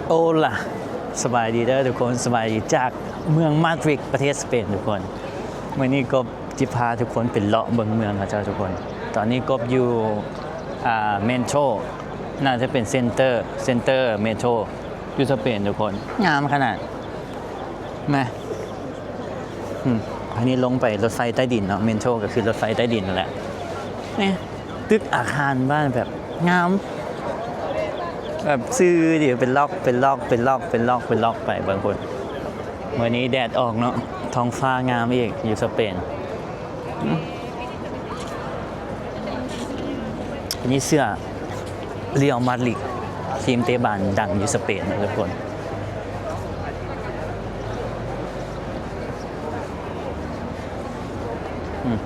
ໂອລາ ສະບາຍດີເດີທຸກຄົນ ສະບາຍດີຈາກເມືອງມາດຣິດ ປະເທດສະເປນທຸກຄົນ. ມື້ນີ້ກົບຊິພາທຸກຄົນໄປເລາະເບິ່ງເມືອງເຂົາເຈົ້າທຸກຄົນ. ຕອນນີ້ກົບຢູ່ ອ່າ ເມັນໂທຣ ໜ້າຈະເປັນເຊັນເຕີ ເຊັນເຕີເມັນໂທຣ ຢູ່ສະເປນທຸກຄົນ. ງາມຂະໜາດ ມາ ອືມ ອັນນີ້ລົງໄປລົດໄຟໃຕ້ດິນເນາະ ເມັນໂທຣກໍຄືລົດໄຟໃຕ້ດິນນັ້ນແຫຼະ. ນີ້ ຕຶກອາຄານບ້ານແບບງາມ ແບບຊື່ດີ ເປັນລັອກ ເປັນລັອກ ເປັນລັອກ ເປັນລັອກ ເປັນລັອກໄປເບິ່ງພຸ້ນ. ມື້ນີ້ແດດອອກເນາະ ທ້ອງຟ້າງາມອີກ ຢູ່ສະເປນ. ນີ້ເສື້ອ Real Madrid ທີມເຕະບານດັງຢູ່ສະເປນເນາະທຸກຄົນ. ອືມ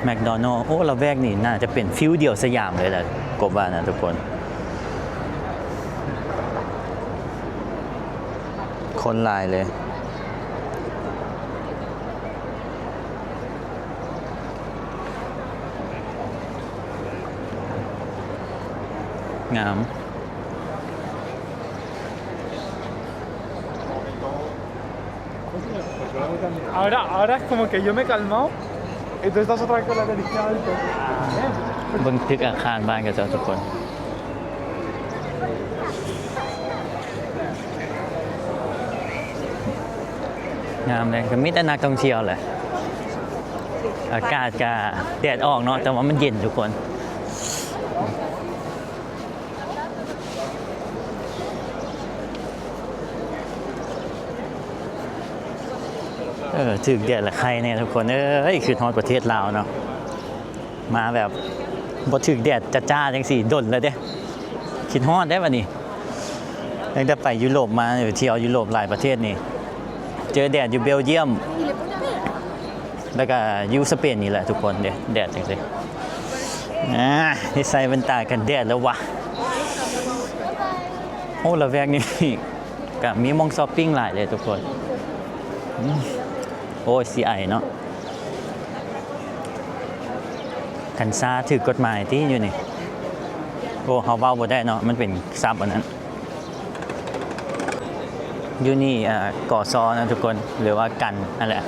McDonald ໂອ້ ລະແວກນີ້ໜ້າຈະເປັນຟິວດຽວສະຫຍາມເລີຍແຫຼະ ກົບວ່ານະທຸກຄົນ. ຄົນຫຼາຍເລີຍ. ງາມ. Ahora, ahora es como que yo me he calmado y tú estás otra vez con la energía alta. ເບິ່ງຕຶກອາຄານບ້ານເຂົາເຈົ້າທຸກຄົນ. ງາມເດ້ ກໍມີແຕ່ນັກທ່ອງທ່ຽວແຫຼະ. ອາກາດກະແດດອອກເນາະ ແຕ່ວ່າມັນເຢັນທຸກຄົນ. ເອີ ຖືກແດດລະໄຄແດ່ທຸກຄົນເອີຍ. ຄິດຮອດປະເທດລາວເນາະ ມາແບບບໍ່ຖືກແດດຈ້າໆ ຈັ່ງຊີ້ດົນແລ້ວເດ້. ຄິດຮອດເດ້ບັດນີ້ ຕັ້ງແຕ່ໄປຢູໂຣບມາ ໄປທ່ຽວຢູໂຣບຫຼາຍປະເທດນີ້ ເຈີແດດຢູ່ເບວຢ້ຽມ ແລ້ວກະຢູ່ສະເປນນີ້ແຫຼະທຸກຄົນເດ້ ແດດຈັ່ງຊີ້. ອາ ໄດ້ໃສ່ແວ່ນຕາກັນແດດແລ້ວວະ. ໂອ້ ລະແວກນີ້ກະມີໝ່ອງຊັອບປິງຫຼາຍເດ້ທຸກຄົນ. ອືມ ໂອ້ຍ ຊິໄອເນາະ. ກັນຊາຖືກກົດໝາຍຕິຢູ່ນີ້. ໂອ້ ເຮົາເວົ້າບໍ່ໄດ້ເນາະ ມັນເປັນສັບອັນນັ້ນ. ຢູ່ນີ້ ເອີ ກສ ນະທຸກຄົນ ຫຼືວ່າກັນຫັ້ນແຫຼະ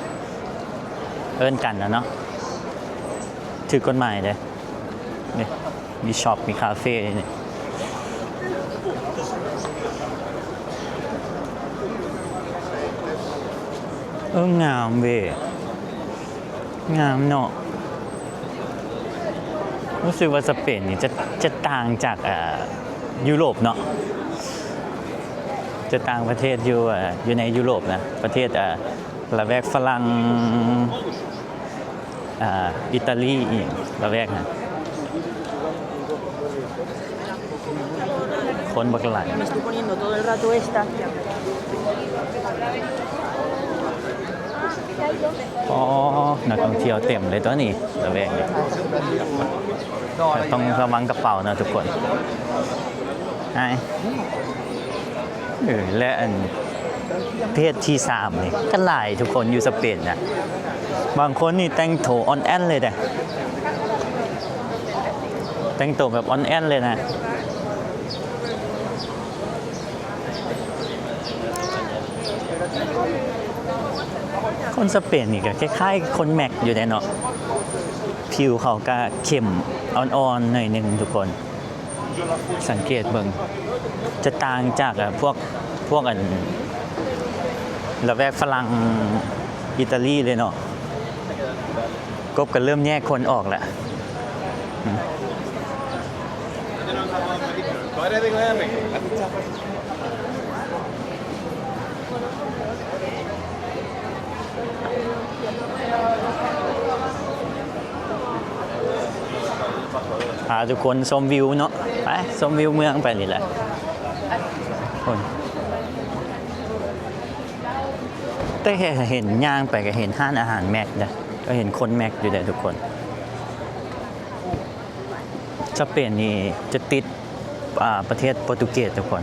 ເອີ້ນກັນນະເນາະ ຖືກກົດໝາຍເດ້. ນີ້ ມີຊັອບ ມີຄາເຟນີ້. ເອີ ງາມເວີຍ ງາມເນາະ. ຮູ້ສຶກວ່າສະເປນນີ້ຈະ ຈະຕ່າງຈາກ ເອີ ຢູໂຣບເນາະ ຈະຕ່າງປະເທດຢູ່ ເອີ ຢູ່ໃນຢູໂຣບນະ ປະເທດ ເອີ ລະແວກຝຣັ່ງ ອ່າ ອີຕາລີອີກ ລະແວກຫັ້ນ ຄົນບັກຫຼາຍ. Me estoy poniendo todo el rato esta. ອໍ ນັກທ່ອງທ່ຽວເຕັມເລີຍຕົວນີ້ ລະແວກນີ້ ຕ້ອງລະວັງກະເປົາເນາະທຸກຄົນ. ໄອ ເອີ ແລະ ອັນ ເພດທີສາມນີ້ກໍຫຼາຍທຸກຄົນຢູ່ສະເປນນະ. ບາງຄົນນີ້ແຕ່ງໂຕອ່ອນແອນເລີຍເດ້ ແຕ່ງໂຕແບບອ່ອນແອນເລີຍນະ. ຄົນສະເປນນີ້ກໍຄ້າຍໆຄົນແມັກຢູ່ເດ້ເນາະ ຜິວເຂົາກໍເຂັ້ມອ່ອນໆໜ້ອຍໜຶ່ງທຸກຄົນ. ສັງເກດເບິ່ງ ຈະຕ່າງຈາກ ເອີ ພວກ ພວກອັນ ລະແວກຝຣັ່ງ ອີຕາລີເລີຍເນາະ. ກົບກໍເລີ່ມແຍກຄົນອອກແລ້ວ. ພາທຸກຄົນຊົມວິວເນາະ ໄປຊົມວິວເມືອງໄປນີ້ແຫຼະ. ໂອ້ຍ ແຕ່ເຫັນຍ່າງໄປກໍເຫັນຮ້ານອາຫານແມັກເດ້ ກໍເຫັນຄົນແມັກຢູ່ເດ້ທຸກຄົນ. ສະເປນນີ້ຈະຕິດ ອ່າ ປະເທດໂປຣຕຸເກດທຸກຄົນ.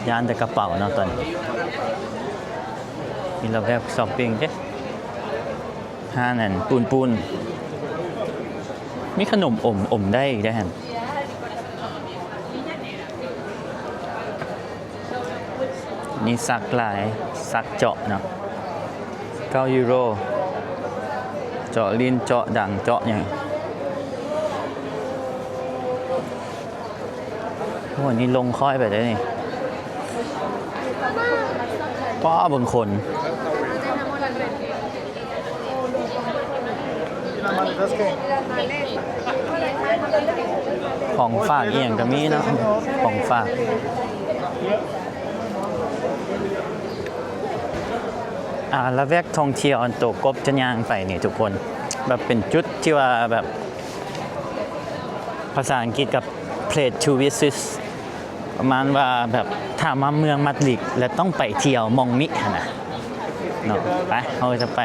ຢ້ານແຕ່ກະເປົາເນາະຕອນນີ້ ມີລະແວກຊັອບປິງເດ້. ຮ້ານອັນປຸ້ນໆ ມີຂະໜົມອົມ ອົມໄດ້ອີກເດ້ຫັ້ນ. ນີ້ສັກຫຼາຍ ສັກເຈາະເນາະ ເກົ້າຢູໂຣ ເຈາະລີ້ນ ເຈາະດັງ ເຈາະຫຍັງ. ໂອ້ ນີ້ລົງຄ້ອຍໄປເດ້ນີ້. ປ້າ ເບິ່ງຄົນ ຂອງຝາກອີ່ຫຍັງກໍມີເນາະ ຂອງຝາກ. ອ່າ ລະແວກທ່ອງທ່ຽວອັນໂຕກົບຈະຍ່າງໄປນີ້ທຸກຄົນ ແບບເປັນຈຸດທີ່ວ່າແບບ ພາສາອັງກິດກັບ Place to Visit ປະມານວ່າແບບຖ້າມາເມືອງມາດຣິດແລ້ວຕ້ອງໄປທ່ຽວໝ່ອງນີ້ຫັ້ນນະເນາະ. ໄປ ເຮົາຈະໄປ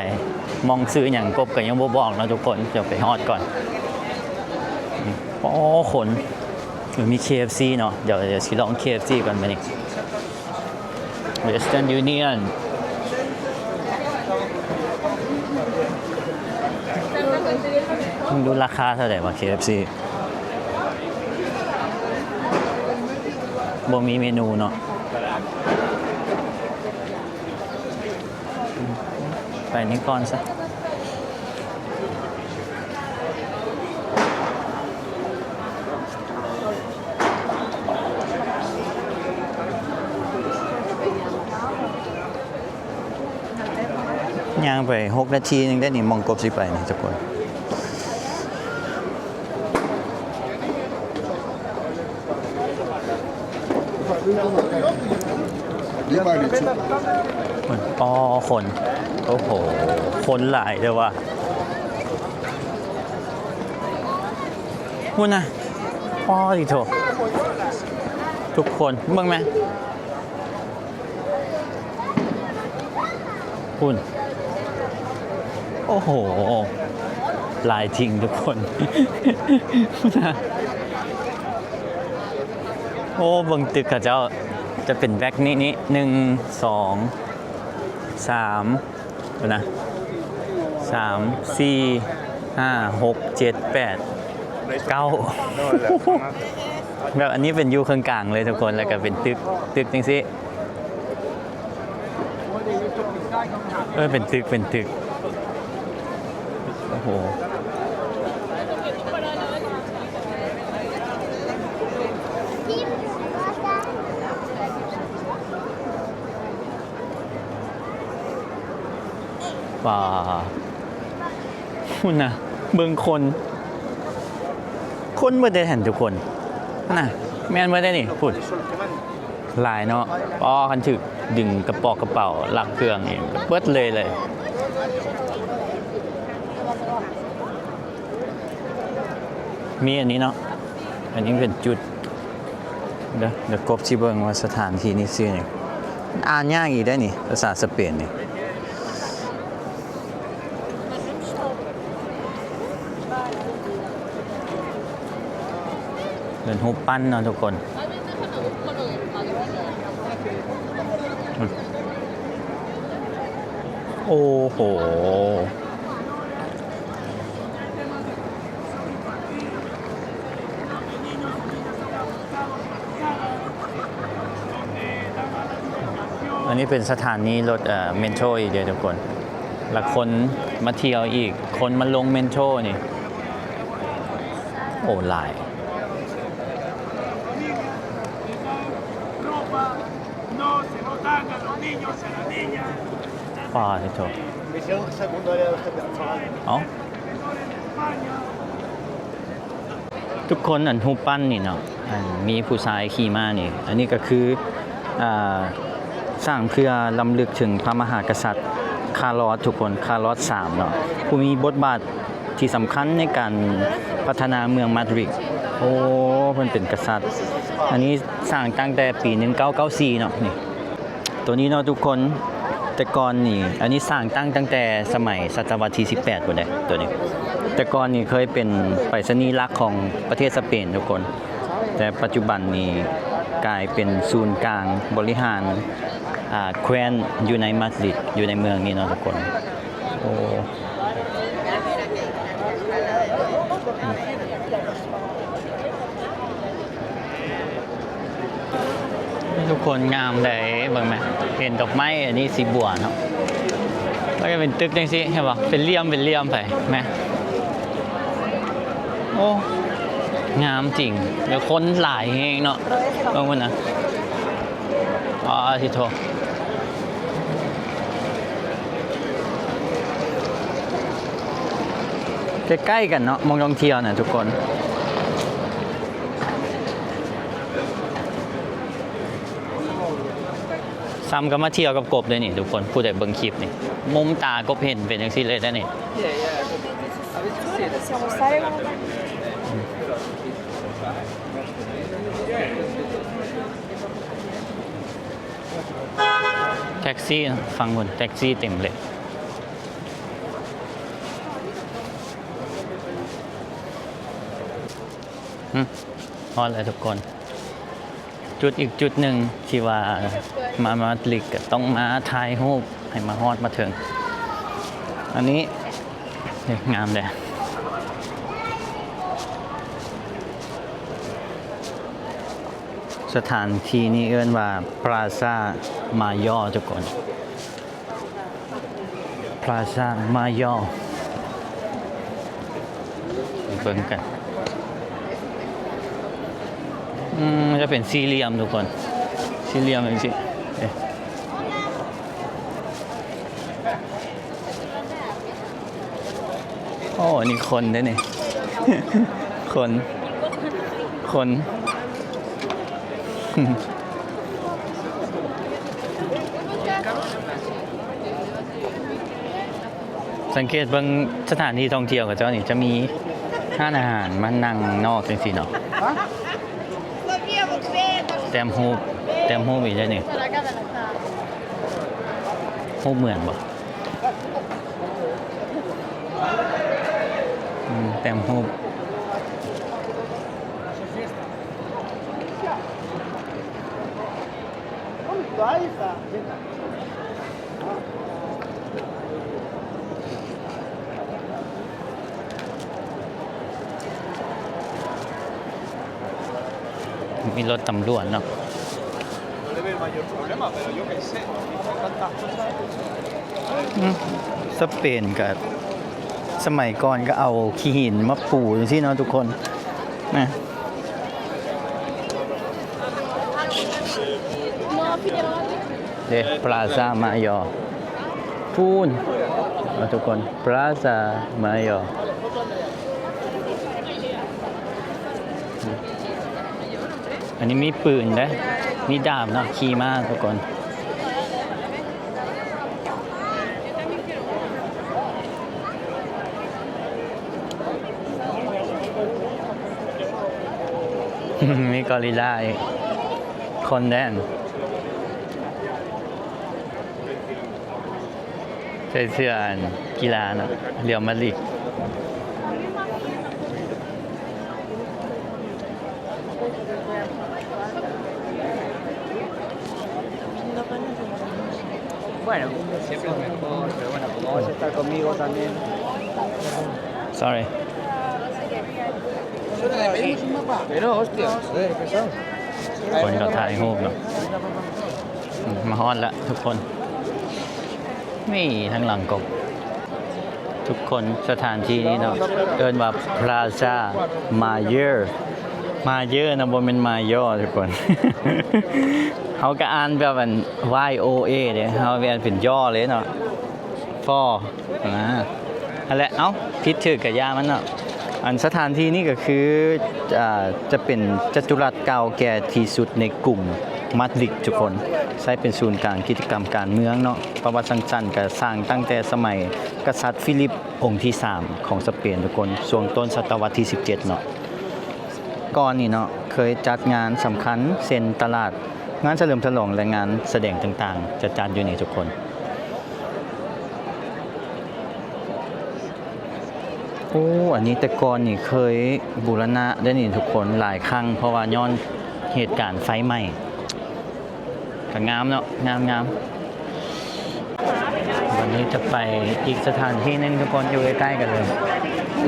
ໝ່ອງຊື່ຫຍັງ ກົບກໍຍັງບໍ່ບອກເນາະທຸກຄົນ ດຽວໄປຮອດກ່ອນ. ໂອ້ ຄົນ ເອີ ມີ ເຄເອັຟຊີ ເນາະ ດຽວ ດຽວຊິລອງ ເຄເອັຟຊີ ກ່ອນບາດນີ້. Western Union ເບິ່ງດູລາຄາເທົ່າໃດວະ ເຄເອັຟຊີ ບໍ່ມີເມນູເນາະ. ໄປນີ້ກ່ອນຊະ. ຍ່າງໄປຫົກນາທີໜຶ່ງໄດ້ນີ້ ໝ່ອງກົບຊິໄປນີ້ທຸກຄົນ. ອໍ ຄົນ ໂອ້ໂຫ ຄົນຫຼາຍເດີວ່າ ພຸ້ນນະ. ອໍ ຕິໂທ ທຸກຄົນເບິ່ງແມ. ພຸ້ນ ໂອ້ໂຫ ຫຼາຍຈິງທຸກຄົນ. ໂອ້ ເບິ່ງຕຶກເຂົາເຈົ້າ ຈະເປັນແວັກນີ້ ນີ້ ໜຶ່ງ ສອງ ສາມ ເບິ່ງນະ ສາມ ສີ່ ຫ້າ ຫົກ ເຈັດ ແປດ ເກົ້າ ແບບອັນນີ້ເປັນຢູ່ເຄິ່ງກາງເລີຍທຸກຄົນ ແລ້ວກໍເປັນຕຶກ ຕຶກຈັ່ງຊີ້. ເອີ ເປັນຕຶກ ເປັນຕຶກ ໂອ້ໂຫ. ປາ ພຸ້ນນະ ເບິ່ງຄົນ ຄົນເບິດເດ້ຫັ້ນທຸກຄົນ ຫັ້ນນະ ແມ່ນເບິດເດ້ນີ້ ພຸ້ນ ຫຼາຍເນາະ. ອໍ ຄັນຖືກດຶງກະປອກກະເປົາ ລັກເຄື່ອງອີ່ຫຍັງເບິດເລີຍ ເລີຍ. ມີອັນນີ້ເນາະ ອັນນີ້ເປັນຈຸດ ດຽວ ດຽວກົບຊິເບິ່ງວ່າສະຖານທີ່ນີ້ຊື່ຫຍັງ ອ່ານຍາກອີກໄດ໋ນີ້ ພາສາສະເປນນີ້. ເປັນຮູບປັ້ນເນາະທຸກຄົນ ໂອ້ໂຫ. ອັນນີ້ເປັນສະຖານີລົດ ເອີ ເມໂທຣອີກເດີທຸກຄົນ ລະຄົນມາທ່ຽວອີກ ຄົນມາລົງເມໂທຣນີ້ ໂອ້ ຫຼາຍ. ປາດໂທ ເອົ້າ ທຸກຄົນ ອັນຮູບປັ້ນນີ້ເນາະ ອັນມີຜູ້ຊາຍຂີ່ມ້ານີ້ ອັນນີ້ກໍຄື ອ່າ ສ້າງເພື່ອລຳລຶກເຖິງພະມະຫາກະສັດຄາລອດ ທຸກຄົນ ຄາລອດສາມເນາະ ຜູ້ມີບົດບາດ ທີ່ສຳຄັນໃນການພັດທະນາເມືອງມາດຣິດ. ໂອ້ ເພິ່ນເປັນກະສັດ ອັນນີ້ສ້າງຕັ້ງແຕ່ປີໜຶ່ງເກົ້າເກົ້າສີ່ເນາະ ນີ້ ໂຕນີ້ເນາະທຸກຄົນ. ແຕ່ກ່ອນນີ້ ອັນນີ້ສ້າງຕັ້ງຕັ້ງແຕ່ສະໄໝສະຕະວັດທີສິບແປດພຸ້ນເດ້ ໂຕນີ້ ແຕ່ກ່ອນນີ້ເຄີຍເປັນໄປສະນີຫຼັກຂອງປະເທດສະເປນທຸກຄົນ ແຕ່ປັດຈຸບັນນີ້ກາຍເປັນສູນກາງບໍລິຫານ ອ່າ ແຂວນຢູ່ໃນມາດຣິດ ຢູ່ໃນເມືອງນີ້ເນາະທຸກຄົນ. ໂອ້ ຄົນງາມໃດ ເບິ່ງແມ ເຫັນດອກໄມ້ອັນນີ້ສີບົວເນາະ ແລ້ວກໍເປັນຕຶກຈັ່ງຊີ້ ເຫັນບໍ່ ເປັນຫຼ່ຽມ ເປັນຫຼ່ຽມໄປແມ. ໂອ້ ງາມຈິງ ແລ້ວຄົນຫຼາຍແຮງເນາະ ເບິ່ງພຸ້ນນະ. ອໍ ທິໂທ ໃກ້ໆກັນເນາະ ໝ່ອງທ່ອງທ່ຽວນະທຸກຄົນ. ສ່ຳກັບມາທ່ຽວກັບກົບເດ້ນີ້ທຸກຄົນ ຜູ້ໃດເບິ່ງຄລິບນີ້ ມຸມຕາກົບເຫັນເປັນຈັ່ງຊີ້ເລີຍເດ້ນີ້. ແທັກຊີ ຝັ່ງພຸ້ນ ແທັກຊີເຕັມເລີຍ. ຮອດແລ້ວທຸກຄົນ. ຈຸດອີກຈຸດໜຶ່ງທີ່ວ່າມາມາດຣິດກໍຕ້ອງມາຖ່າຍຮູບໃຫ້ມາຮອດມາເຖິງ ອັນນີ້ ນີ້ງາມເດ້. ສະຖານທີ່ນີ້ເອີ້ນວ່າ Plaza Mayor ທຸກຄົນ. Plaza Mayor ເບິ່ງກັນ ອືມ ຈະເປັນສີ່ຫຼ່ຽມທຸກຄົນ ສີ່ຫຼ່ຽມຈັ່ງຊີ້. ເອີ ໂອ້ ອັນນີ້ຄົນເດ້ນີ້ ຄົນ ຄົນ. ສັງເກດເບິ່ງສະຖານທີ່ທ່ອງທ່ຽວເຂົາເຈົ້ານີ້ ຈະມີຮ້ານອາຫານມານັ່ງນອກຈັ່ງຊີ້ເນາະ. ແຕ້ມຮູບ ແຕ້ມຮູບອີກແລ້ວນີ້ ຮູບເໝືອນບໍ່? ອືມ ແຕ້ມຮູບ. Dónde está? Ahí está. Venga. ມີລົດຕຳຫຼວດເນາະ. ອືມ ສະເປນກະ ສະໄໝກ່ອນກໍເອົາຂີ້ຫີນມາປູຈັ່ງຊີ້ເນາະທຸກຄົນນະ. ເດ້ Plaza Mayor ພຸ້ນເນາະທຸກຄົນ Plaza Mayor. ອັນນີ້ມີປືນເດ້ ມີດາບເນາະ ຂີ່ມ້າທຸກຄົນ. ມີກອຣິລລາອີກ ຄົນແດນ ໃສ່ເສື້ອອັນກິລາເນາະ Real Madrid. Bueno, siempre es mejor, pero bueno, como vas a estar conmigo también. Sorry. Pero, hostia. ຄົນກໍຖ່າຍຮູບເນາະ. ອືມ ມາຮອດລະທຸກຄົນ. ນີ້ທາງຫຼັງກໍ ທຸກຄົນ ສະຖານທີ່ນີ້ເນາະ ເອີ້ນວ່າ Plaza Mayor Mayor ນະ ບໍ່ແມ່ນ Mayor ທຸກຄົນ. ເຮົາກໍອ່ານແບບອັນ Y O A ເດ້ ເຮົາແມ່ນເປັນຍໍ້ເລີຍເນາະ For ຫັ້ນແຫຼະ. ເອົ້າ ຜິດຖືກກະຢ່າມັນເນາະ. ອັນສະຖານທີ່ນີ້ກໍຄື ອ່າ ຈະເປັນຈະຕຸລັດເກົ່າແກ່ທີ່ສຸດໃນກຸງມາດຣິດທຸກຄົນ ໃຊ້ເປັນສູນກາງກິດຈະກຳການເມືອງເນາະ. ປະຫວັດສັງສັນກະສ້າງຕັ້ງແຕ່ສະໄໝກະສັດຟີລິບ ອົງທີສາມຂອງສະເປນທຸກຄົນ ຊ່ວງຕົ້ນສະຕະວັດທີສິບເຈັດເນາະ. ກ່ອນນີ້ເນາະ ເຄີຍຈັດງານສຳຄັນເຊັ່ນຕະຫຼາດ ງານສະເຫຼີມສະຫຼອງ ແລະ ງານສະແດງຕ່າງໆ ຈະຈັດຢູ່ນີ້ທຸກຄົນ. ໂອ້ ອັນນີ້ແຕ່ກ່ອນນີ້ເຄີຍບູລະນະໄດ້ນີ້ທຸກຄົນ ຫຼາຍຄັ້ງ ເພາະວ່າຍ້ອນເຫດການໄຟໄໝ້. ກໍງາມເນາະ ງາມໆ. ວັນນີ້ຈະໄປອີກສະຖານທີ່ໜຶ່ງທຸກຄົນ ຢູ່ໃກ້ໆກັນເລີຍ.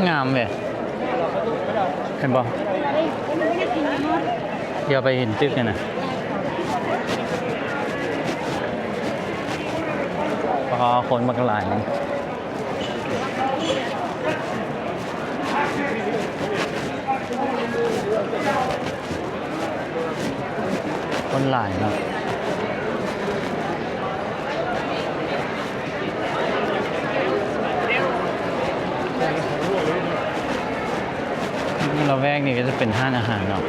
ງາມເວີຍ ເຫັນບໍ່? ດຽວໄປເຫັນຕຶກຫັ້ນນະ. ອໍ ຄົນບັກຫຼາຍ ຄົນຫຼາຍເນາະ. ລະແວກນີ້ກໍຈະເປັນຮ້ານອາຫານເນາະ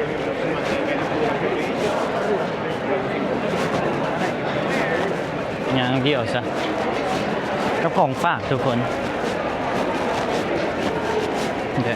ຍ່າງດຽວຊະ ກັບຂອງຝາກທຸກຄົນ. ເດ້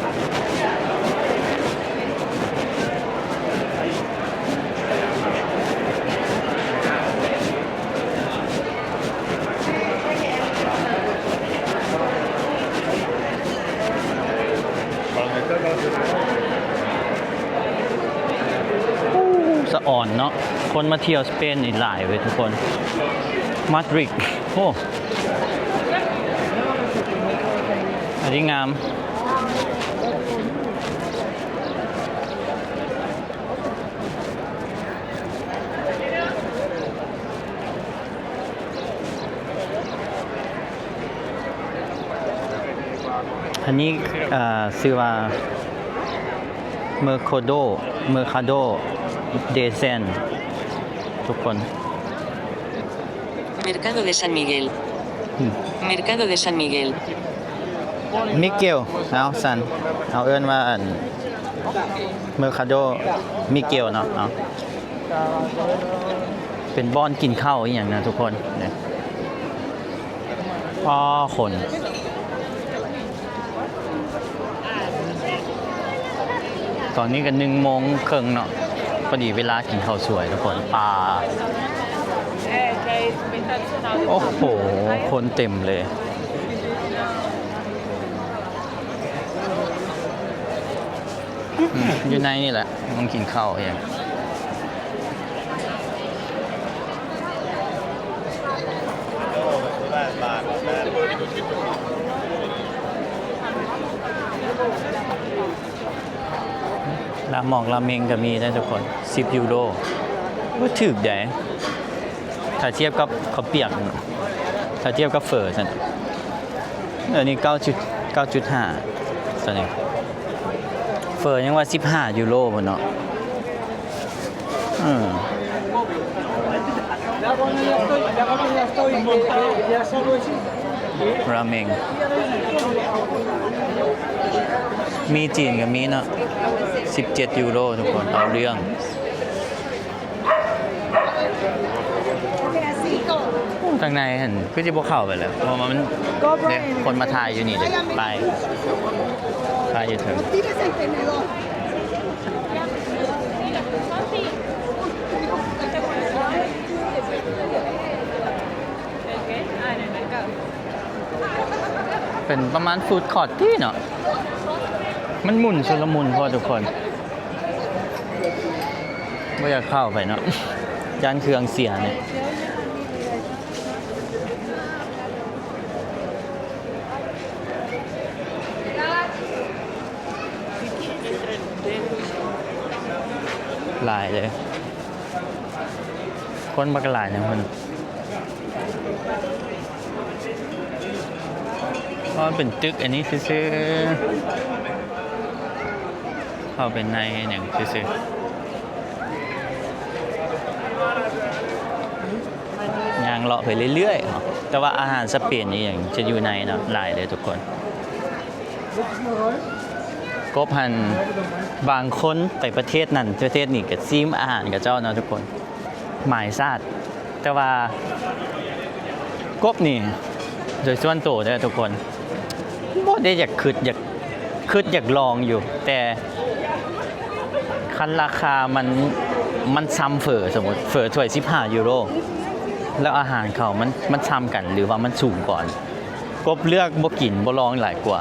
ສະອອນເນາະ ຄົນມາທ່ຽວສະເປນນີ້ຫຼາຍເວີຍທຸກຄົນ. ມາດຣິດ ໂອ້ ອັນນີ້ງາມ. ອັນນີ້ ເອີ ຊື່ວ່າ Mercado Mercado de San ທຸກຄົນ. Mercado de San Miguel. ອືມ Mercado de San Miguel. Miguel ເອົາຊັ້ນ ເຮົາເອີ້ນວ່າ ອັນ Mercado Miguel ເນາະ ເອົາ ເປັນບ່ອນກິນເຂົ້າອີ່ຫຍັງນະທຸກຄົນ. ອໍ ຄົນ ຕອນນີ້ກໍໜຶ່ງໂມງເຄິ່ງເນາະ ພໍດີເວລາກິນເຂົ້າສວຍທຸກຄົນ. ປາ ໂອ້ໂຫ ຄົນເຕັມເລີຍ. ອືມ ຢູ່ໃນນີ້ແຫຼະ ມັນກິນເຂົ້າອີ່ຫຍັງ. ລາໝອງລາເມັງກໍມີເດ້ທຸກຄົນ ສິບຢູໂຣ ບໍ່ຖືກໃດ໋ ຖ້າທຽບກັບເຂົ້າປຽກ ຖ້າທຽບກັບເຝີຊັ້ນ. ອັນນີ້ເກົ້າຈຸດ ເກົ້າຈຸດຫ້າ ຕອນນີ້ເຝີຍັງວ່າສິບຫ້າຢູໂຣພຸ້ນເນາະ. ເອີ ລາເມັງ ມີຈີນກໍມີເນາະ ສິບເຈັດຢູໂຣທຸກຄົນ ເອົາເລື່ອງ. ໂອ້ ທາງໃນຫັ້ນຄືຊິບໍ່ເຂົ້າໄປແລ້ວ ເພາະວ່າມັນ ເດ້ ຄົນມາຖ່າຍຢູ່ນີ້ເດ້ ໄປ ໄປຢູ່ເທິງ. ເປັນປະມານຟູດຄອດຕິເນາະ ມັນໝຸ່ນຊຸນລະມຸນໂພດທຸກຄົນ. ບໍ່ຢາກເຂົ້າໄປເນາະ ຢ້ານເຄື່ອງເສຍນີ້. ຫຼາຍເລີຍ ຄົນບັກຫຼາຍນະພຸ້ນ. ເພາະມັນເປັນຕຶກອັນນີ້ຊື່ໆ ເຂົ້າໄປໃນຫຍັງຊື່ໆ ຍ່າງເລາະໄປເລື້ອຍໆ ເນາະ ແຕ່ວ່າອາຫານສະເປນອີ່ຫຍັງຈະຢູ່ໃນເນາະ ຫຼາຍເລີຍທຸກຄົນ. ກົບຫັ້ນ ບາງຄົນໄປປະເທດນັ້ນປະເທດນີ້ກໍຊີມອາຫານເຂົາເຈົ້າເນາະທຸກຄົນ ໝາຍຊາດ. ແຕ່ວ່າກົບນີ້ ໂດຍສ່ວນໂຕເດີທຸກຄົນ ບໍ່ໄດ້ຢາກຄຶດ ຢາກຄຶດຢາກລອງຢູ່ ແຕ່ຄັນລາຄາມັນ ມັນຊ່ຳເຝີ ສົມມຸດເຝີຖ້ວຍສິບຫ້າຢູໂຣ ແລ້ວອາຫານເຂົາມັນ ມັນຊ່ຳກັນ ຫຼືວ່າມັນສູງກວ່າ ກົບເລືອກບໍ່ກິນ ບໍ່ລອງຫຼາຍກວ່າ.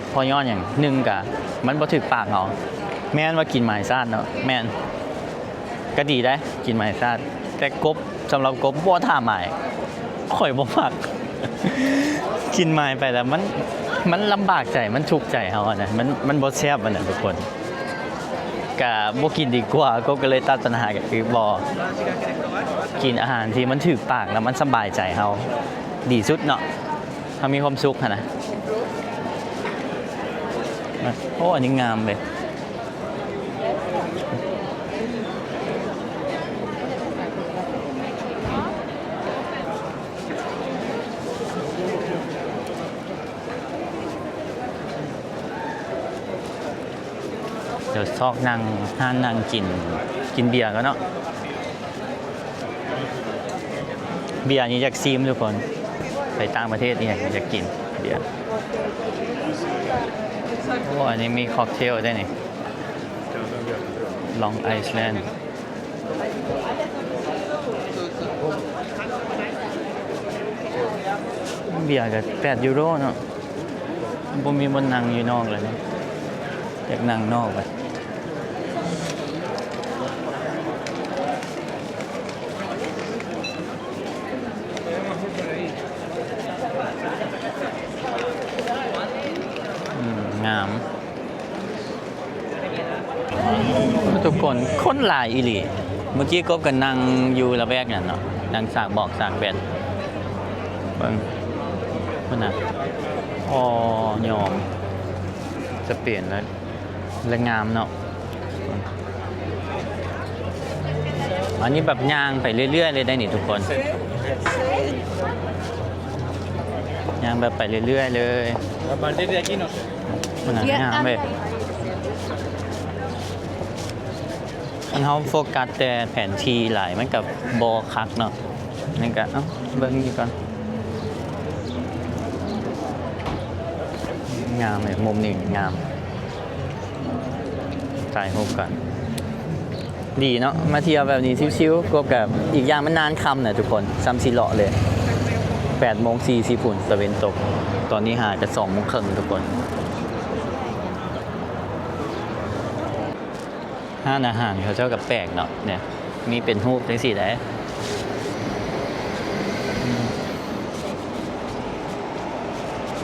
ເພາະຍ້ອນຫຍັງ? ໜຶ່ງກະມັນບໍ່ຖືກປາກເຮົາ. ແມ່ນວ່າກິນໝາຍຊາດເນາະ ແມ່ນ ກະດີໄດ໋ ກິນໝາຍຊາດ ແຕ່ກົບ ສຳລັບກົບບໍ່ຖ້າໝາຍ ຂ້ອຍບໍ່ມັກ. ກິນໝາຍໄປແລ້ວມັນ ມັນລຳບາກໃຈ ມັນທຸກໃຈເຮົາຫັ້ນນະ ມັນ ມັນບໍ່ແຊບຫັ້ນນະທຸກຄົນ. ກະບໍ່ກິນດີກວ່າ ກົບກໍເລີຍຕັດປັນຫາ ກໍຄືບໍ່ກິນອາຫານທີ່ມັນຖືກປາກ ແລ້ວມັນສະບາຍໃຈເຮົາ. ດີສຸດເນາະ ເຮົາມີຄວາມສຸກຫັ້ນນະ. ໂອ້ ອັນນີ້ງາມເວີຍ. ດຽວຊອກນັ່ງຮ້ານນັ່ງກິນ ກິນເບຍກ່ອນເນາະ. ເບຍນີ້ຢາກຊີມທຸກຄົນ ໄປຕ່າງປະເທດອີ່ຫຍັງຢາກກິນເບຍ. ໂອ້ ອັນນີ້ມີຄັອກເທວໄດ້ນີ້ Long Island. ເບຍກໍແປດຢູໂຣເນາະ. ບໍ່ມີບ່ອນນັ່ງຢູ່ນອກແລ້ວເນາະ ຢາກນັ່ງນອກແລ້ວ. ອືມ ງາມ. ທຸກຄົນ ຄົນຫຼາຍອີ່ຫຼີ. ເມື່ອກີ້ກົບກໍນັ່ງຢູ່ລະແວກນັ້ນເນາະ ນັ່ງສາກບອກສາກແບດ. ເບິ່ງພຸ້ນນະ ອໍ ຍອມ ສະເປນ ແລະ ແລະ ງາມເນາະ. ອັນນີ້ແບບຍ່າງໄປເລື້ອຍໆເລີຍໄດ໋ນີ້ທຸກຄົນ ຍ່າງແບບໄປເລື້ອຍໆເລີຍ. ມັນງາມເວີຍ ຄັນເຮົາໂຟກັສແຕ່ແຜນທີ່ຫຼາຍ ມັນກໍບໍ່ຄັກເນາະ. ນີ້ກໍ ເອົ້າ ເບິ່ງນີ້ກ່ອນ ງາມເລີຍ ມຸມນີ້ງາມ. ຖ່າຍຮູບກ່ອນ ດີເນາະ ມາທ່ຽວແບບນີ້ຊິວໆ. ກວບກັບ ອີກຢ່າງມັນນານຄ່ຳນະທຸກຄົນ ສ່ຳຊິເລາະເລີຍ. ແປດໂມງສີ່ສິບພຸ້ນ ຕາເວັນຕົກ. ຕອນນີ້ຫາກະສອງໂມງເຄິ່ງທຸກຄົນ. ຮ້ານອາຫານເຂົາເຈົ້າກໍແປກເນາະ ເນຍ ມີເປັນຮູບຈັ່ງຊີ້ໄດ໋.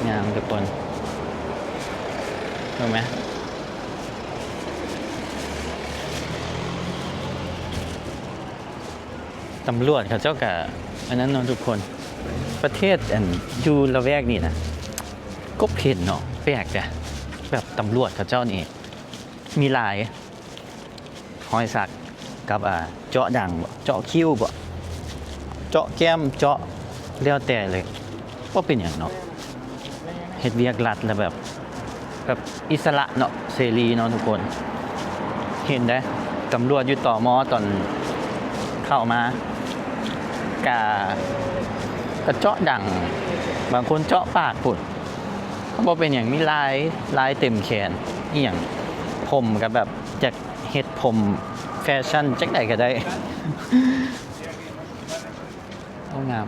ງາມທຸກຄົນ ເບິ່ງແມ. ຕຳຫຼວດເຂົາເຈົ້າກະອັນນັ້ນເນາະທຸກຄົນ. ປະເທດອັນຢູ່ລະແວກນີ້ນະ ກົບເຫັນເນາະ ແປກແທ້. ແບບຕຳຫຼວດເຂົາເຈົ້ານີ້ມີຫຼາຍ ຮອຍສັກກັບ ອ່າ ເຈາະດັງບໍ ເຈາະຄິ້ວບໍ ເຈາະແກ້ມ ເຈາະ ແລ້ວແຕ່ເລີຍ. ບໍ່ເປັນຫຍັງເນາະ ເຮັດວຽກລັດແລ້ວແບບ ແບບອິດສະຫຼະເນາະ ເສລີເນາະທຸກຄົນ. ເຫັນເດ້ ຕຳຫຼວດຢູ່ ຕມ ຕອນເຂົ້າມາ ກະ ກະເຈາະດັງ ບາງຄົນເຈາະປາກພຸ້ນ. ບໍ່ເປັນຫຍັງ ມີລາຍ ລາຍເຕັມແຂນ ອີ່ຫຍັງ ຜົມກະແບບ ຢາກເຮັດຜົມແຟຊັ່ນຈັ່ງໃດກະໄດ້. ໂອ້ ງາມ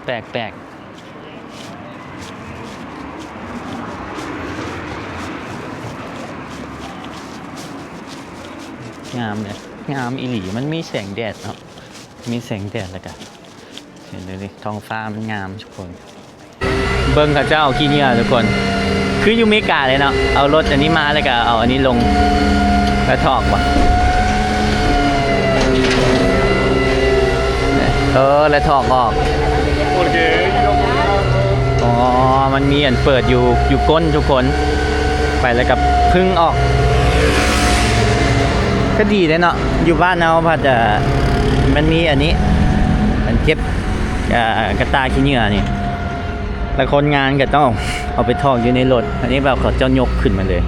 ແປກໆ ງາມເດ ງາມອີ່ຫຼີ. ມັນມີແສງແດດເນາະ ມີແສງແດດ ແລ້ວກະ ເຫັນເລີຍ ທ້ອງຟ້າມັນງາມທຸກຄົນ. ເບິ່ງເຂົາເຈົ້າເອົາຂີ້ເຫຍື້ອທຸກຄົນ ຄືຢູ່ເມກາເລີຍເນາະ ເອົາລົດອັນນີ້ມາ ແລ້ວກະເອົາອັນນີ້ລົງ ແລ້ວຖອກບໍ ເອີ ແລ້ວຖອກອອກ. ອໍ ມັນມີອັນເປີດຢູ່ ຢູ່ກົ້ນທຸກຄົນ ໄປແລ້ວກະເພິ່ງອອກ. ກະດີເດ້ເນາະ ຢູ່ບ້ານເຮົາພັດ ເອີ ມັນມີອັນນີ້ ອັນເກັບ ເອີ ກະຕ່າຂີ້ເຫຍື້ອນີ້ ແລ້ວຄົນງານກໍຕ້ອງເອົາໄປຖອກຢູ່ໃນລົດ. ອັນນີ້ແບບເຂົາເຈົ້າຍົກຂຶ້ນມາເລີຍ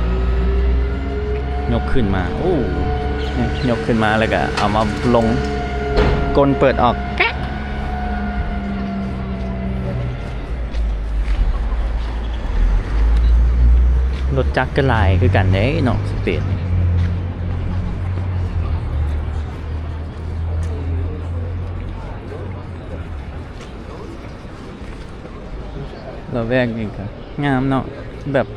ຍົກຂຶ້ນມາ ໂອ້ ຍົກຂຶ້ນມາ ແລ້ວກໍເອົາມາລົງ ກົ້ນເປີດອອກ ແກະ. ລົດຈັກກໍຫຼາຍຄືກັນເດ້ເນາະ ສະເປນ. ລະແວກນີ້ກໍງາມເນາະ ແບບ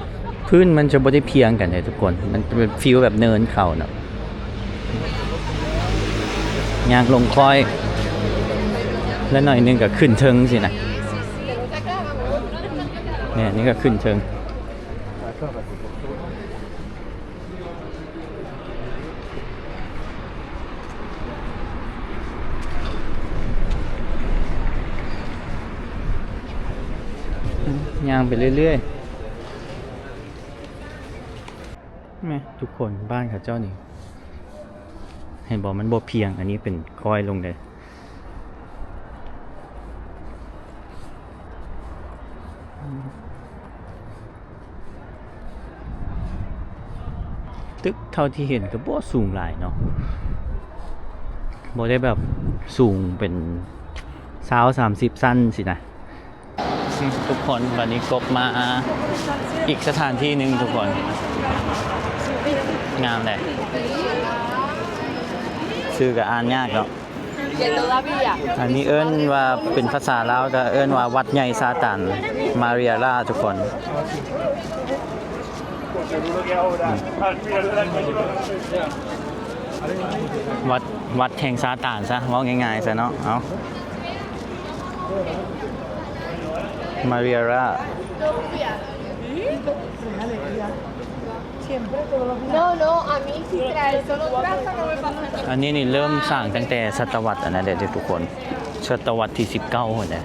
ພື້ນມັນຈະບໍ່ໄດ້ພຽງກັນເດ້ທຸກຄົນ ມັນເປັນຟີລແບບເນີນເຂົາເນາະ ຍ່າງລົງຄ້ອຍ ແລະໜ້ອຍໜຶ່ງກໍຂຶ້ນເທິງຊີ້ນະ ແມ່ນ ນີ້ກໍຂຶ້ນເທິງ. ໂ ຍ່າງໄປເລື້ອຍໆ ແມ່ ທຸກຄົນ ບ້ານເຂົາເຈົ້ານີ້ ເຫັນບໍ່ ມັນບໍ່ພຽງ ອັນນີ້ເປັນຄ້ອຍລົງເດ້. ຕຶກເທົ່າທີ່ເຫັນກໍບໍ່ສູງຫຼາຍເນາະ ບໍ່ໄດ້ແບບສູງເປັນຊາວສາມສິບຊັ້ນຊີ້ນະ. ທຸກຄົນ ບັດນີ້ກົບມາອີກສະຖານທີ່ໜຶ່ງທຸກຄົນ ງາມແຫຼະ ຊື່ກໍອ່ານຍາກເນາະ. ອັນນີ້ເອີ້ນວ່າເປັນພາສາລາວກໍເອີ້ນວ່າວັດໃຫຍ່ຊາຕານ Mariara ທຸກຄົນ. ວັດ ວັດແຫ່ງຊາຕານຊະ ເວົ້າງ່າຍໆຊະເນາະ ເອົາ Mariara. No, no, a mí si trae solo taza no me pasa nada. ອັນນີ້ນີ້ເລີ່ມສ້າງຕັ້ງແຕ່ສະຕະວັດອັນນັ້ນແຫຼະເດ້ທຸກຄົນ ສະຕະວັດທີສິບເກົ້າພຸ້ນເດ້.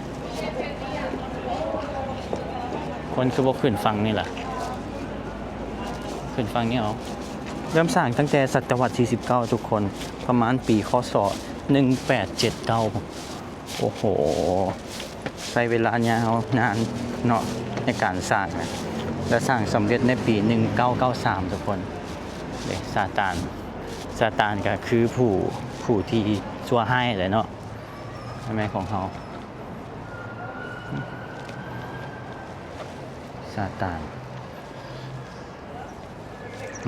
ຄົນຄືບໍ່ຂຶ້ນຝັ່ງນີ້ລະ ຂຶ້ນຝັ່ງນີ້ເອົາ. ເລີ່ມສ້າງຕັ້ງແຕ່ສະຕະວັດທີສິບເກົ້າທຸກຄົນ ປະມານປີ ຄ.ສ. ໜຶ່ງແປດເຈັດເກົ້າ. ໂອ້ໂຫ ໃຊ້ເວລາຍາວນານເນາະ ໃນການສ້າງນະ ແລະ ສ້າງສຳເລັດໃນປີ ໜຶ່ງເກົ້າເກົ້າສາມ ທຸກຄົນ. ເດ້ ຊາຕານ ຊາຕານກໍຄືຜູ້ ຜູ້ທີ່ຊົ່ວຮ້າຍແຫຼະເນາະ ແມ່ຂອງເຮົາ ຊາຕານ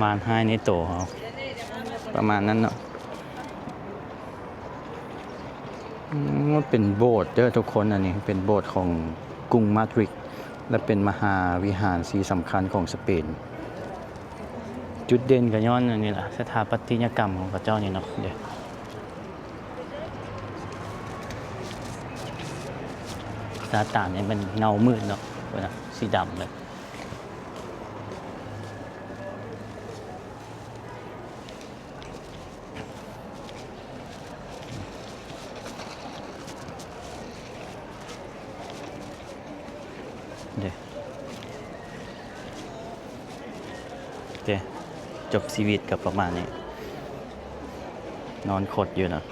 ມານຮ້າຍໃນໂຕເຮົາ ປະມານນັ້ນເນາະ. ອືມ ເປັນໂບດເດີທຸກຄົນ ອັນນີ້ເປັນໂບດຂອງກຸງມາດຣິດ ແລະ ເປັນມະຫາວິຫານທີ່ສຳຄັນຂອງສະເປນ. ຈຸດເດັ່ນກໍຍ້ອນອັນນີ້ລະ ສະຖາປັດຕິຍະກຳຂອງເຂົາເຈົ້ານີ້ເນາະ ເດ້ ຊາຕານນີ້ມັນເງົາມືດເນາະ ເບິ່ງນະ ສີດຳເລີຍ. ເດ້ ເດ້ ຈົບຊີວິດກໍປະມານນີ້ ນອນຄົດຢູ່ເນາະ.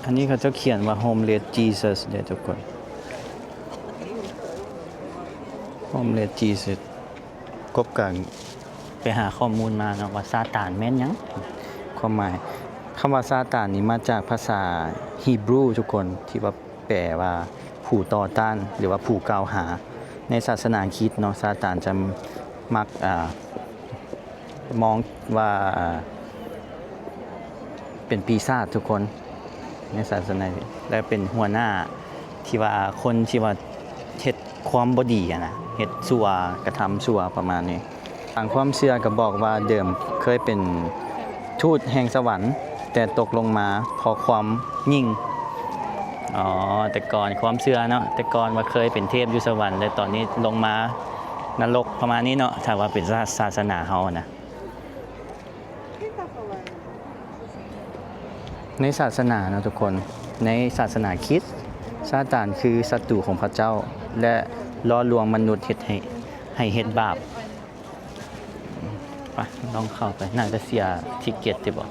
ອັນນີ້ເຂົາເຈົ້າຂຽນວ່າ Homeless Jesus ເດ້ທຸກຄົນ Homeless Jesus. ກົບກໍໄປຫາຂໍ້ມູນມາເນາະວ່າຊາຕານແມ່ນຫຍັງ ຄວາມໝາຍ ຄຳວ່າຊາຕານນີ້ມາຈາກພາສາຮີບຣູທຸກຄົນ ທີ່ວ່າແປວ່າຜູ້ຕໍ່ຕ້ານ ຫຼືວ່າຜູ້ກ່າວຫາ. ໃນສາສະໜາຄຣິດເນາະ ຊາຕານຈະມັກ ອ່າ ມອງວ່າ ເປັນປີສາດທຸກຄົນໃນສາສະໜາ ແລະ ເປັນຫົວໜ້າທີ່ວ່າ ຄົນທີ່ວ່າເຮັດຄວາມບໍ່ດີຫັ້ນນະ ເຮັດຊົ່ວ ກະທຳຊົ່ວປະມານນີ້. ຕາມຄວາມເຊື່ອກໍບອກວ່າເດີມເຄີຍເປັນທູດແຫ່ງສະຫວັນ ແຕ່ຕົກລົງມາເພາະຄວາມຫຍິ່ງ. ອໍ ແຕ່ກ່ອນຄວາມເຊື່ອເນາະ ແຕ່ກ່ອນວ່າເຄີຍເປັນເທບຢູ່ສະຫວັນ ແຕ່ຕອນນີ້ລົງມານະລົກ ປະມານນີ້ເນາະ ຖ້າວ່າເປັນສາ ສາສະໜາເຮົານະ. ໃນສາສະໜາເນາະທຸກຄົນ ໃນສາສະໜາຄຣິດ ຊາຕານຄືສັດຕູຂອງພະເຈົ້າ ແລະ ຫຼໍ່ລວງມະນຸດເຮັດໃຫ້ ໃຫ້ເຮັດບາບ. ໄປ ລອງເຂົ້າໄປ ໜ້າຈະເສຍທິກເກັດຕິບໍ?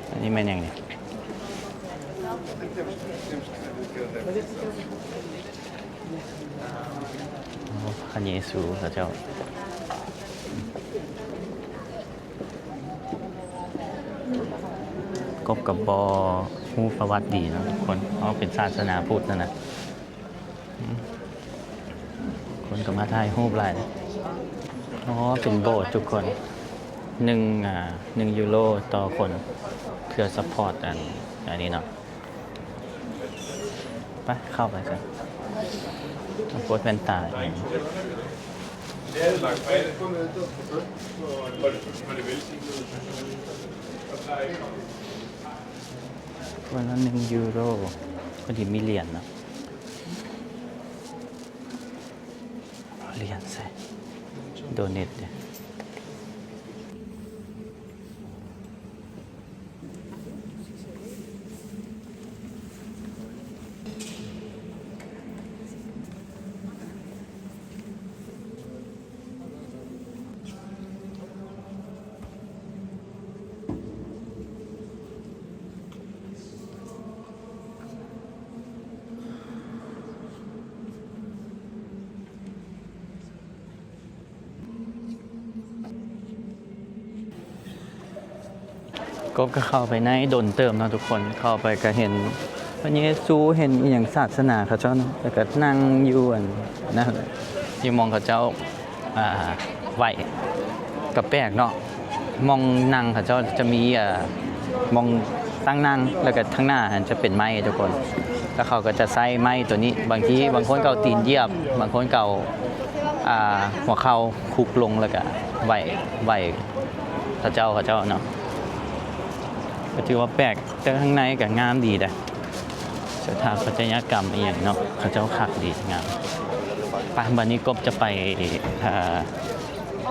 ອັນນີ້ແມ່ນຫຍັງນີ້? ໂອ້ ພະເຢຊູເຂົາເຈົ້າ ກົບກັບບໍ່ຮູ້ປະຫວັດດີເນາະທຸກຄົນ ເຮົາເປັນສາສະໜາພຸດຫັ້ນນະ ອືມ ຄົນກໍມາຖ່າຍຮູບຫຼາຍ. ອໍ ເປັນໂບດທຸກຄົນ ໜຶ່ງ ອ່າ ໜຶ່ງຢູໂຣຕໍ່ຄົນ ເພື່ອຊັບພອດອັນ ອັນນີ້ເນາະ. ໄປ ເຂົ້າໄປຊະ ຕ້ອງປົດແວ່ນຕາອີກ ຄົນລະໜຶ່ງຢູໂຣ ພໍດີມີຫຼຽນເນາະ ຫຼຽນໃສ່ ໂດເນດເດ້. ກົບກໍເຂົ້າໄປໃນດົນເຕີບເນາະທຸກຄົນ ເຂົ້າໄປກໍເຫັນພະເຢຊູ ເຫັນອີ່ຫຍັງສາສະໜາເຂົາເຈົ້າເນາະ ແລ້ວກໍນັ່ງຢູ່ອັນນັ້ນ ຢູ່ໝ່ອງເຂົາເຈົ້າ ອ່າ ໄຫວ້ ກໍແປກເນາະ ໝ່ອງນັ່ງເຂົາເຈົ້າຈະມີ ອ່າ ໝ່ອງຕັ້ງນັ່ງ ແລ້ວກໍທາງໜ້າຫັ້ນຈະເປັນໄມ້ທຸກຄົນ ແລ້ວເຂົາກໍຈະໃຊ້ໄມ້ໂຕນີ້ ບາງທີບາງຄົນກໍເອົາຕີນຢຽບ ບາງຄົນກໍເອົາ ອ່າ ຫົວເຂົ່າຄຸກລົງ ແລ້ວກໍໄຫວ້ ໄຫວ້ເຂົາເຈົ້າ ເຂົາເຈົ້າເນາະ ກໍຖືວ່າແປກ ແຕ່ຂ້າງໃນກໍງາມດີເດ້ ສະຖາປັດຕະຍະກຳອີ່ຫຍັງເນາະ ເຂົາເຈົ້າຄັກດີ ງາມ. ໄປ ບັດນີ້ກົບຈະໄປ ອ່າ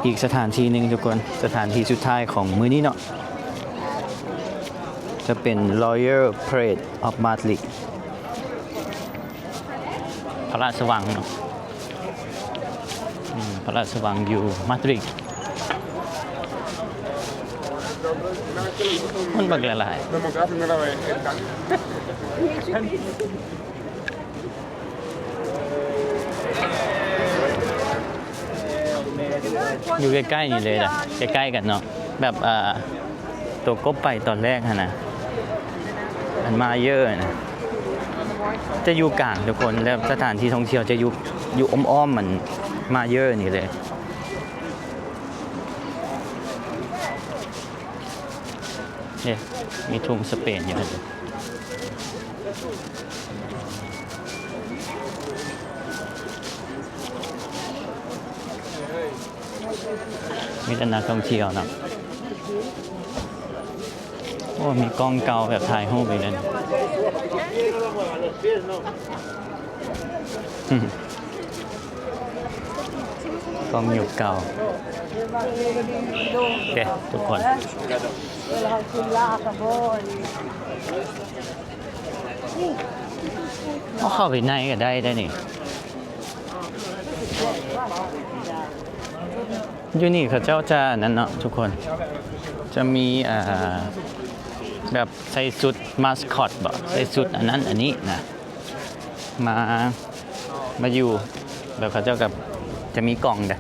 ອີກສະຖານທີ່ໜຶ່ງທຸກຄົນ ສະຖານທີ່ສຸດທ້າຍຂອງມື້ນີ້ເນາະ ຈະເປັນ Royal Palace of Madrid ພະລາຊະວັງເນາະ ອືມ ພະລາຊະວັງຢູ່ມາດຣິດ ຄົນບັກຫຼາຍໆ ຢູ່ໃກ້ໆນີ້ເລີຍລະ ໃກ້ໆກັນເນາະ ແບບ ເອີ ໂຕກົບໄປຕອນແລກຫັ້ນນະ ອັນມາເຢີນະ ຈະຢູ່ກາງທຸກຄົນ ແລ້ວສະຖານທີ່ທ່ອງທ່ຽວຈະຢູ່ ຢູ່ອ້ອມໆ ມັນມາເຢີນີ້ເລີຍ ເດ້ ມີທຸງສະເປນຢູ່ຫັ້ນ ມີແຕ່ນັກທ່ອງທ່ຽວເນາະ ໂອ້ ມີກ້ອງເກົ່າແບບຖ່າຍຮູບອີກແລ້ວ ກ້ອງຍຸກເກົ່າເດ້ທຸກຄົນ ເຮົາເຂົ້າໄປໃນກໍໄດ້ໄດ໋ນີ້ ຢູ່ນີ້ເຂົາເຈົ້າຈະອັນນັ້ນເນາະທຸກຄົນ ຈະມີ ອ່າ ແບບໃສ່ຊຸດມາສຄອດບໍ ໃສ່ຊຸດອັນນັ້ນອັນນີ້ນະ ມາ ມາຢູ່ ແລ້ວເຂົາເຈົ້າກໍຈະມີກ່ອງເດ້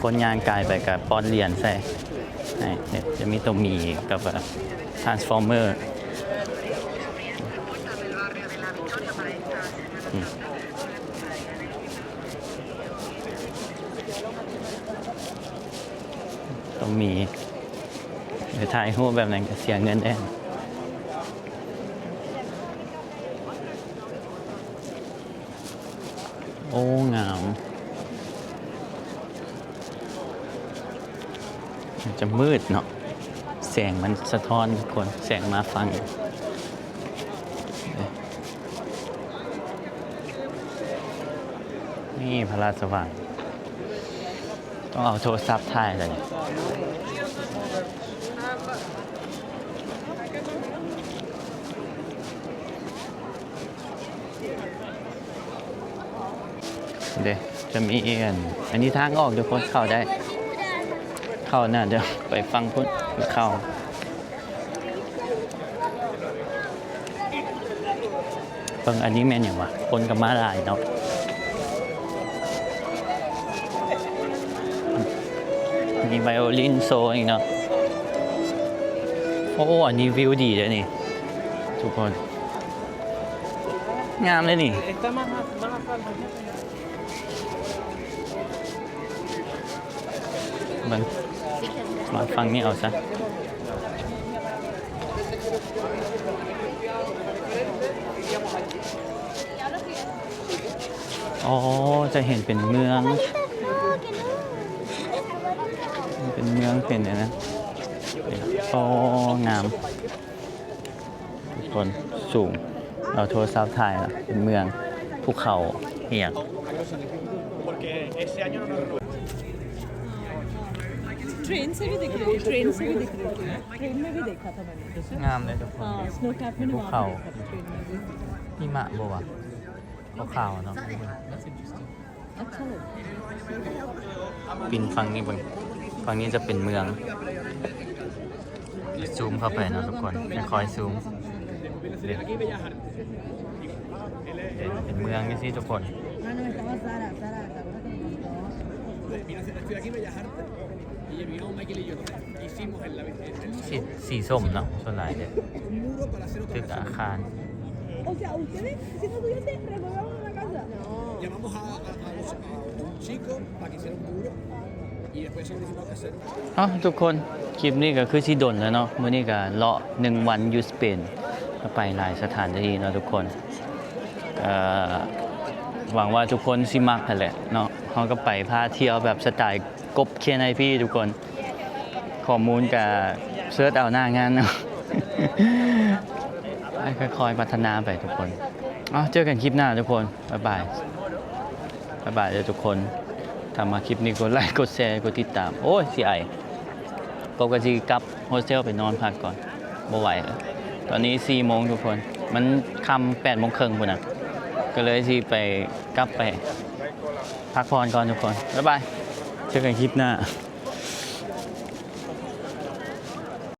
ຄົນຍ່າງກາຍໄປກໍປ້ອນຫຼຽນໃສ່ ໃຫ້ ຈະມີໂຕໝີກັບ Transformer ອືມ ໂຕໝີ ໄປຖ່າຍຮູບແບບນັ້ນກໍເສຍເງິນແດ່. ໂອ້ ງາມ ມັນຈະມືດເນາະ ແສງມັນສະທ້ອນທຸກຄົນ ແສງມາຝັ່ງ ນີ້ພະລາຊະວັງ. ຕ້ອງເອົາໂທລະສັບຖ່າຍເລີຍ ເດ້ ຈະມີອັນ ອັນນີ້ທາງອອກ ທຸກຄົນເຂົ້າໄດ້ ເຂົ້າໜ້າຈະໄປຝັ່ງພຸ້ນ ເຂົ້າ ເບິ່ງ ອັນນີ້ແມ່ນຫຍັງວະ? ຄົນກໍມາຫຼາຍເນາະ ມີໄວໂອລິນໂຊອີກເນາະ. ໂອ້ ອັນນີ້ວິວດີເດ້ນີ້ທຸກຄົນ ງາມເດ້ນີ້. ເບິ່ງ ມາຝັ່ງນີ້ເອົາຊະ ອໍ ຈະເຫັນເປັນເມືອງ ເປັນເມືອງ ເປັນອັນນັ້ນ ອໍ ງາມ. ທຸກຄົນ ສູງ ເອົາໂທລະສັບຖ່າຍເນາະ ເປັນເມືອງ ພູເຂົາ ອີ່ຫຍັງ train se bhi dikh raha hai, train se bhi dikh raha hai, train mein bhi dekha tha maine. ງາມເລີຍທຸກຄົນ haan, snow cap mein ພູເຂົາ train mein bhi. ຫິມະບໍ່ວະ? ຂາວໆເນາະ. ປິ່ນຝັ່ງນີ້ເບິ່ງ ຝັ່ງນີ້ຈະເປັນເມືອງ ຊູມເຂົ້າໄປເນາະທຸກຄົນ ຄ່ອຍໆຊູມ ເດ້ ເປັນເມືອງຈັ່ງຊີ້ທຸກຄົນ. Y el vino Michael y yo hicimos el, el, el ສີ ສີສົ້ມເນາະ ສ່ວນຫຼາຍເດ້ un muro para hacer otra ຕຶກ casa. ອາຄານ. O sea, ustedes siendo estudiantes renuevan una casa. Llamamos a, a, a los, a un chico para que hiciera un muro y después eso lo hicimos hacer. ເອົ້າ ທຸກຄົນ ຄລິບນີ້ກໍຄືຊິດົນແລ້ວເນາະ. ມື້ນີ້ກໍເລາະໜຶ່ງວັນຢູ່ສະເປນ ກໍໄປຫຼາຍສະຖານທີ່ເນາະທຸກຄົນ. ເອີ ຫວັງວ່າທຸກຄົນຊິມັກຫັ້ນແຫຼະເນາະ. ເຮົາກໍໄປພາທ່ຽວແບບສະໄຕລ໌ກົບ ເຄນໄອພີ ທຸກຄົນ. ຂໍ້ມູນກະເສີດເອົາໜ້າງານເນາະ ໃຫ້ຄ່ອຍໆພັດທະນາໄປທຸກຄົນ. ເອົາ ເຈີກັນຄລິບໜ້າທຸກຄົນ ບາຍບາຍ ບາຍບາຍເດີທຸກຄົນ. ຖ້າມັກຄລິບນີ້ ກົດໄລ ກົດແຊ ກົດຕິດຕາມ. ໂອ້ຍ ຊິໄອ ກົບກໍຊິກັບໂຮສເທວໄປນອນພັກກ່ອນ ບໍ່ໄຫວແລ້ວ. ຕອນນີ້ສີ່ໂມງທຸກຄົນ ມັນຄ່ຳແປດໂມງເຄິ່ງພຸ້ນນະ ກໍເລີຍຊິໄປ ກັບໄປພັກຜ່ອນກ່ອນທຸກຄົນ. ບາຍບາຍ ເຈີກັນຄລິບໜ້າ.